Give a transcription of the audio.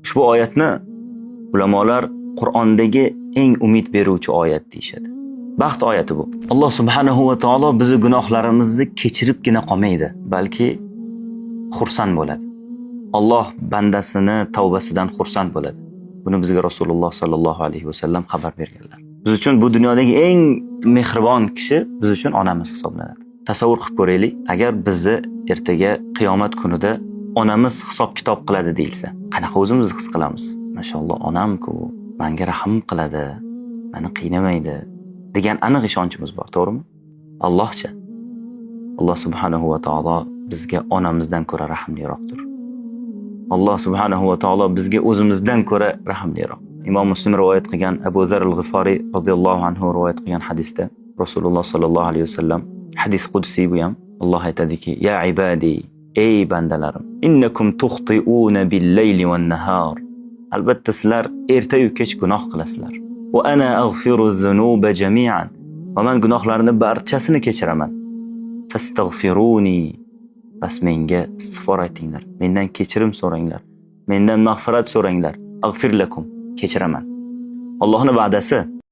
Ushbu oyatni ulamolar Qur'ondagi eng umid beruvchi oyat deyishadi. Baxt oyati bu. Alloh subhanahu va taolo bizni gunohlarimizni kechiribgina qolmaydi, balki xursand bo'ladi. Alloh bandasini tavbasidan xursand bo'ladi. Buni bizga Rasululloh sallallohu alayhi vasallam xabar berganlar. Biz uchun bu dunyodagi eng mehribon kishi biz uchun onamiz hisoblanadi. Tasavvur qilib ko'raylik, agar bizni ertaga qiyomat kunida onamiz hisob kitob qiladi deyilsa, qanaqa o'zimizni his qilamiz? Mashalloh, onam-ku menga rahm qiladi, meni qiynamaydi degan aniq ishonchimiz bor, to'g'rimi? Allohcha, Alloh subhanahu va taolo bizga onamizdan ko'ra rahmliroqdir. Alloh subhanahu va taolo bizga o'zimizdan ko'ra rahmliroq. Imom Muslim rivoyat qilgan, Abu Zar al-G'iforiy radhiyallohu anhu rivoyat qilgan hadisda Rasululloh sallallohu alayhi vasallam, hadis qudsiy bu ham, Alloh aytadiki: "Ya ibadi, ey bandalarim, innakum tuxti'una bil-layli wan-nahar." Albatta sizlar erta-yu kech gunoh qilasizlar. Va ana aghfiru zunuba jami'an. Va men gunohlarni barchasini kechiraman. Fastaghfiruni. Bas menga istig'for aytinglar. Mendan kechirim so'ranglar. Mendan mag'firat so'ranglar. Aghfir lakum. Kechiraman. Allohning va'dasi.